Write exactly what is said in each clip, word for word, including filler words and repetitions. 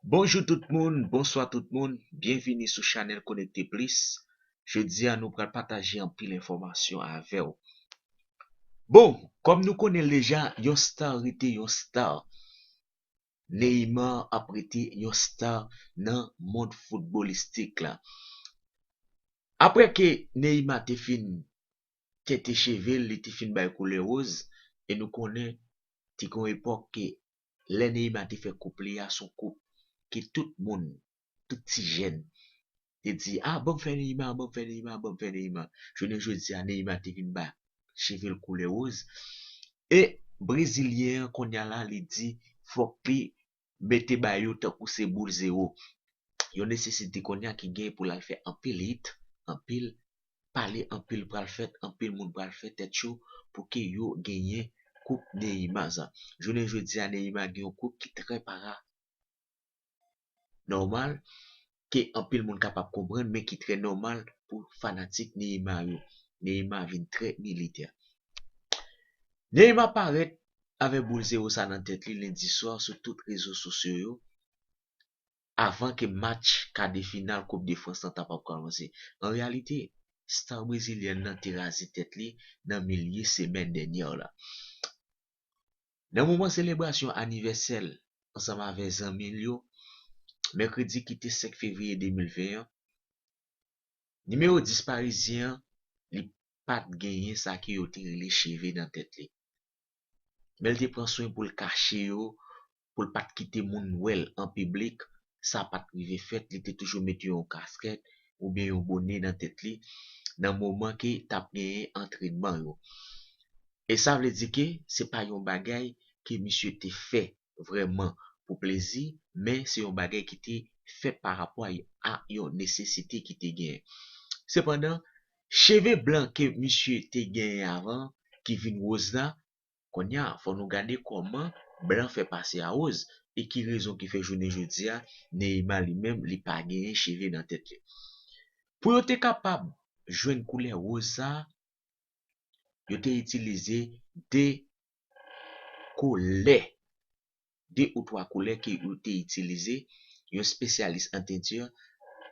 Bonjou tout moun, bonswa tout moun, byenvini sou chanèl Konekte Plis. Jodi a nou pral pataje anpil enfòmasyon avè w. Bon, kòm nou konnen l deja, yon star rete yon star. Neymar ap rete yon star nan mond foutbolistik la. Apre ke Neymar te fin tente cheve l, li te fin bay koulè woz, e nou konnen te gen yon epòk ke lè Neymar te fè koup li a, se yon koup ke tout moun, tout ti jèn, te di, "Ah, ban m fè Neymar, ban m fè Neymar, ban m fè Neymar." Jounen jodi a, Neymar te vin bay cheve l koulè woz. E Brezilyen an, kounye a la, li di, fòk li mete ba yo tankou se boul zewo. Yon nesesite kounye a ki gen pou l al fè anpil hit, anpil pale, anpil pral fèt, anpil moun pral fè tèt cho pou ke yo genyen koup Neymar sa. Jounen jodi a, Neymar gen yon koup ki trè para nòmal, ke anpil moun kapab konprann, men ki trè nòmal pou fanatik Neymar yo. Neymar vin trè militè. Neymar parèt avèk boul zewo sa nan tèt li lendi swa sou tout rezo sosyo yo, avan ke match ka de final Koup de Frans lan ta pap kòmanse. An reyalite, star brezilyèn nan te raze tèt li nan milye semèn dènyè la. Nan moman selebrasyon anivèsè l ansanm avè zanmi l yo, mèkredi ki te senk fevriye de mil ven an, nimewo dis parizyen an, li pa t genyen sa ke yo te rele cheve nan tèt li. Men l te pran swen pou l kache yo, pou l pa t kite moun wè l an piblik. Sa pa t rive fèt, li te toujou mete yon kaskèt oubyen yon bone nan tèt li nan moman ke t ap genyen antrènman yo. E sa vle di ke se pa yon bagay ke misye te fè vrèman pou plezi, men se yon bagay ki te fèt pa rapò a, a yon nesesite ki te genyen. Sepandan, cheve blan ke misye te genyen avan, ki vin woz la, kounye a, fò nou gade kòman blan fè pase a woz, e ki rezon ki fè jounen jodi a, Neymar li menm, li pa genyen cheve nan tèt li. Pou yo te kapab jwenn koulè woz sa, yo te itilize de koulè, de ou twa koulè ke yo te itilize, yon espesyalis an tenti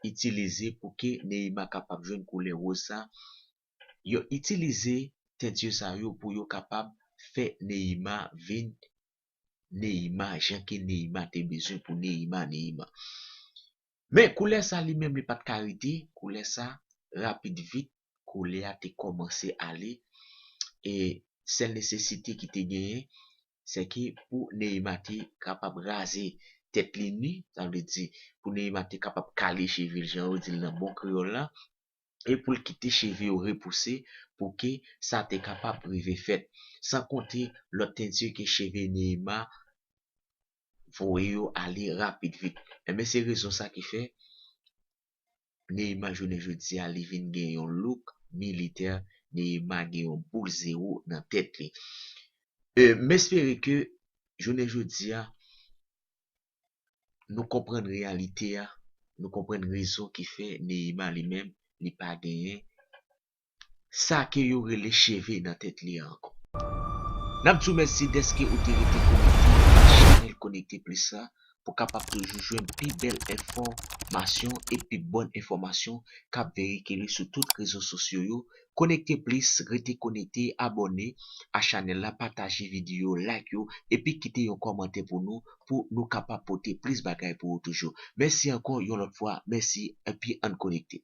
itilize pou ke Neymar kapab jwenn koulè woz sa. Yo itilize tenti sa yo pou yo kapab fè Neymar vin Neymar, jan ke Neymar te bezwen pou Neymar, Neymar. Men koulè sa li menm li pa t ka rete, koulè sa rapid vit, koulè a te kòmanse ale, e sèl nesesite ki te genyen, se ke pou Neymar te kapab raze tèt li ni, sa vle di pou Neymar te kapab kale cheve l, jan yo di l nan bon kreyòl la, e pou l kite cheve yo repouse pou ke sa te kapab rive fèt. San konte lòt tenti ke cheve Neymar voye yo ale rapid vit. Enben, se rezon sa ki fè Neymar jounen jodi a, li vin gen yon look militè, Neymar gen yon boul zewo nan tèt li. E, m espere ke jounen jodi a, nou konprann reyalite a, nou konprann rezon ki fè Neymar li menm, li pa genyen sa ke yo rele cheve nan tèt li a ankò. N ap di w mèsi dèske ou te rete konekte ak chanèl Konekte Plis la pou kapab toujou jwenn pi bèl enfòmasyon e pi bòn enfòmasyon k ap veyikile sou tout rezo sosyo yo. Konekte Plis, rete konekte, abòne a chanèl la, pataje videyo, like yo, epi kite yon kòmantè pou nou, pou nou kapab pote plis bagay pou ou toujou. Mèsi ankò yon lòt fwa, mèsi, epi ann konekte.